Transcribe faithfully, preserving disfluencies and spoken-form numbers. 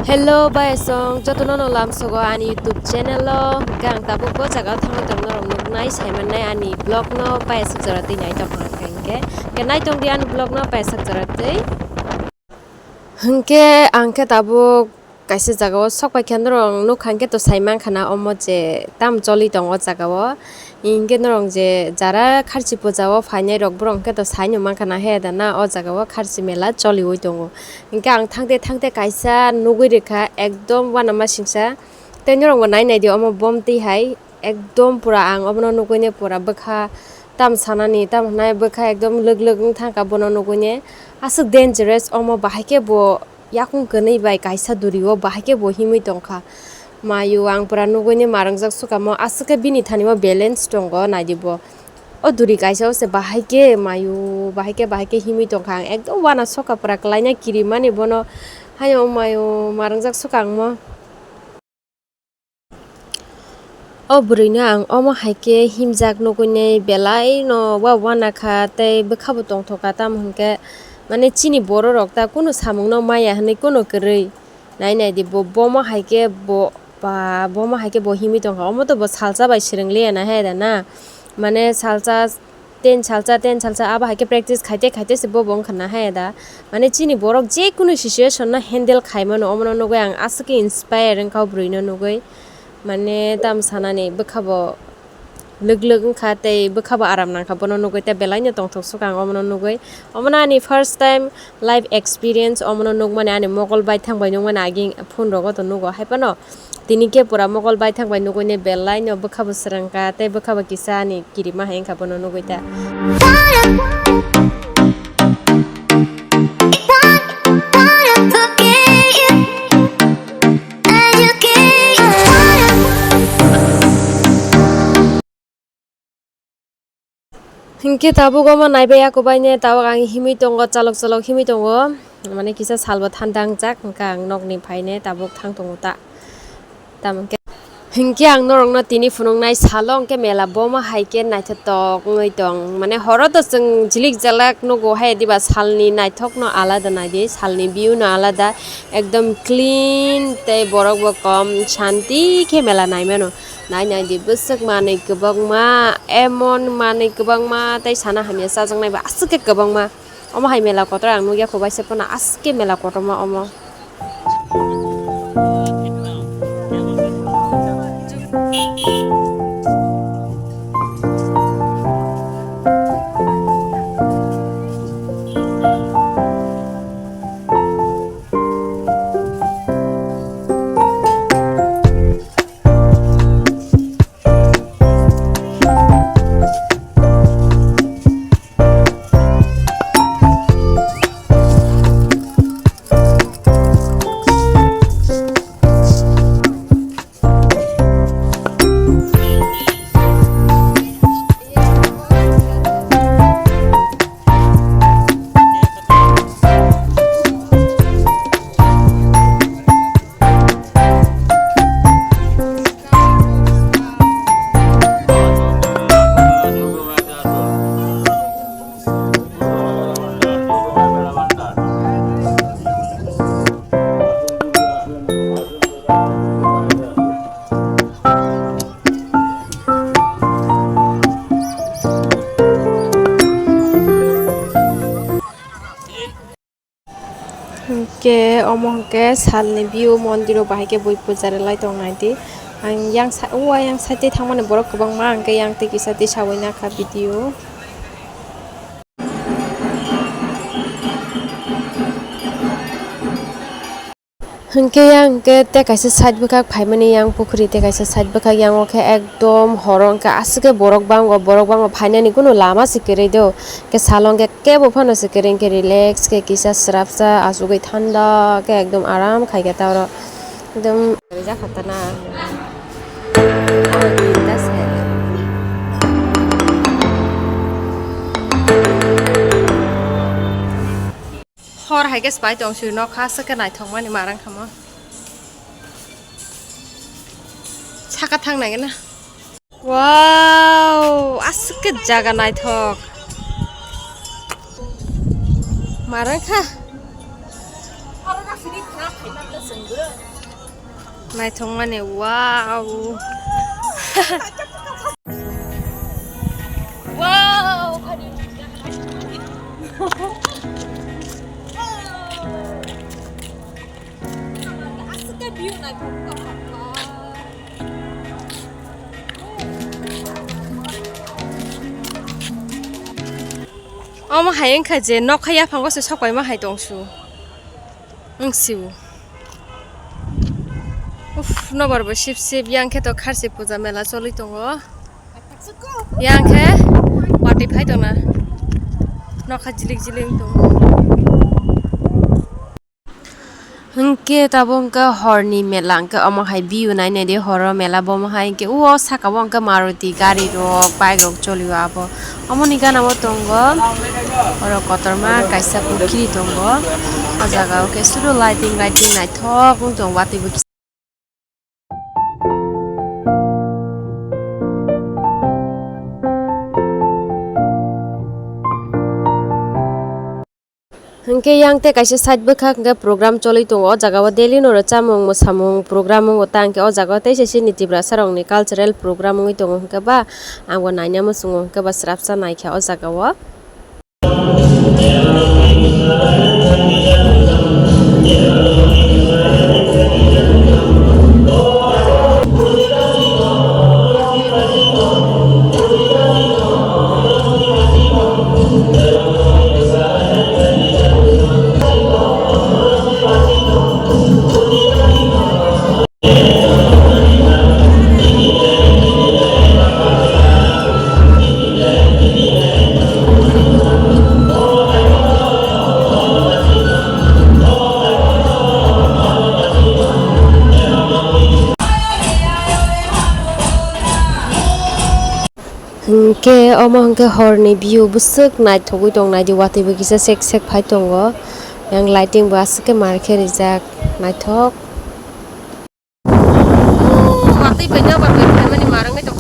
Hello, bayasong, jotono no lamsogo ani YouTube channel o. Hwnkhe ang tabuk bo jaga o thangwi tong norok nuknai, saimannai ani vlog no bayaswk jora twi nai tong kha hwnkhe, hwnkhe, hwnkhe nai tong di ani vlog no bayaswk jora twi. Hwnkhe ang khe tabuk kaisa jaga o sok pai khe norok nukha hwnkhe to sai mankha na omo je tam choli tong o jaga o. Hinkhe norok je jara kharchi puja o phainai rok borok hinkhe to saino mankha na he da na o jaga o kharchi mela choliwi tongo. Hinkhe ang thangte thangte kaisa nugwi rikha ekdom uanama singsa. Tei norok bo nai naidi omo bomtwi hai ekdom pura ang obono nugwini pura bwkha tam sanani tam hwnai bwkha ekdom lwk lwk wng thangkha bono nugwini. Aswk dangerous omo bahai khe bo yakung kwnwi bai kaisa duri o bahai khe bo himwi tongkha. Mayu ang pura nugwini marangjak sukamo aswk khe bini thani o balance tongo naidi bo. O duri kaisa o se bahai khe mayu bahai khe bahai khe himwi tongkha ang ekdom uanasukha pura kwlaina kirimani bono. Haino mayu marangjak sukha ang mo. O bwrwino ang omo hai khe himjak nugwini belai no wa uanakha tei bwkha bo tongthokha tamo hwnkhe mane chini borok rok ta kunu samung no maya hinwi kunu kwrwi nai naidi bo bomo hai khe bo ba bomo hai khe bo himwi tongkha omo to bo salsa bai swrwng liya na hai da na mane salsa ten salsa ten salsa abo hai khe practice khaite khaite se bo bo wngkha na hai da. Mane chini borok je kunu situation no handle khai mano omono nugwi ang aswk khe inspire wngkha o bwrwi no nugwi. Mane tamo sanani bwkha bo lwk lwk wngkha tei bwkha bo aram nangkha bono nugwi tei belai no tongthok sukha ang omono nugwi. Omono ani first time life experience omono nukmani ani mokol baithang bai nukmani aging phone rogo to nugo hai phano. Tini khe pura mokol baithang bai nugwini belai no bwkha bo swrwngkha tei bwkha bo kisa ani kirima hai wngkha bono nugwi ta. Hinkhe tabuk omo naibai yakubaine tabuk ang himwi tongo chalok chalok himwi tongo mane kisa salbo thanda wngjak hwnkhe ang nokni phaine tabuk thang tongo ta. Tamo hwnkhe hinkhe ang norokno tini phunuknai salo hwnkhe mela bomo hai khe naithotok wngwi tong mane horo to chwng jilik jalak nugo hai diba salni naithokno alada naidi salni view no alada ekdom clean tei borok bo kom shanti khe mela naimano. Nai nai di bwswk manwi kwbangma, emon manwi kwbangma tei sana hamya chajaknai bo aswk khe kwbangma. Omo hai mela kotor ang nukya kho, waisa phano aswk khe mela kotorma omo. Hwnkhe omo hwnkhe salni view, mondiro bahai khe bui puja rwlai tongnai di. Ang yang sa-, o ayang side twi thangmani borok kwbangma, hwnkhe yang twi kisa twi sawi nakha video. Hwnkhe yang hwnkhe tei kaisa side bwkhak phaimani yang pukhri tei kaisa side bwkhak yang o khe ekdom horo hwnkhe aswk khe borok bango, borok bango phainani kunu lama se kwrwi do. Hwnkhe salo hwnkhe kebo phano se kwrwi hwnkhe relax khe kisa swrapsa achugwi thanda khe ekdom aram khai khe ta oro ekdom rijak kha ta na. Hor hai khe swbai tong swi nokha aswk khe naithokmani marang khamo. Saka thang nai na. Wow, aswk khe jaga naithok. Marang kha. Naithokmani, wow. Wow. Aswk khe view naithok. Omo hai wngkha je nokha yaphango se sokpaima hai tongsu. Wngsiu. Uff, nobar bo sip sip, yang khe to kharchi puja mela choli tongo. Yang khe watwi phai tongna. Nokha jilik jilik wng tongo. Hwnkhe tabuk hwnkhe horni mela, hwnkhe omo hai view nai naidi, horo mela bomo hai, hwnkhe o saka o hwnkhe Maruti gari rok, bike rok cholio abo. Omoni gana o tongo oro kotorma kaisa pukhiri tongo. O jaga o khe sudu lighting, lighting naithok wng tongo, watwi bo kisa. Hwnkhe yang tei kaisa side bwkhak hwnkhe program choli tongo. O jaga o daily no rw chamung mwsamung program wngo ta, hwnkhe o jaga o teisa sini Tiprasa rokni cultural program wngwi tongo, hwnkhe ba ang bo naina muchungo, hwnkhe ba srapsa naikha o jaga o. Hwnkhe omo hwnkhe horni view bwswk naithogwi tong naidi, watwi bo kisa sek sek phai tongo, yang lighting bo aswk khe mar khe rijak, naithok. Watwi bai nobar bai phaimani mar wngwi tong.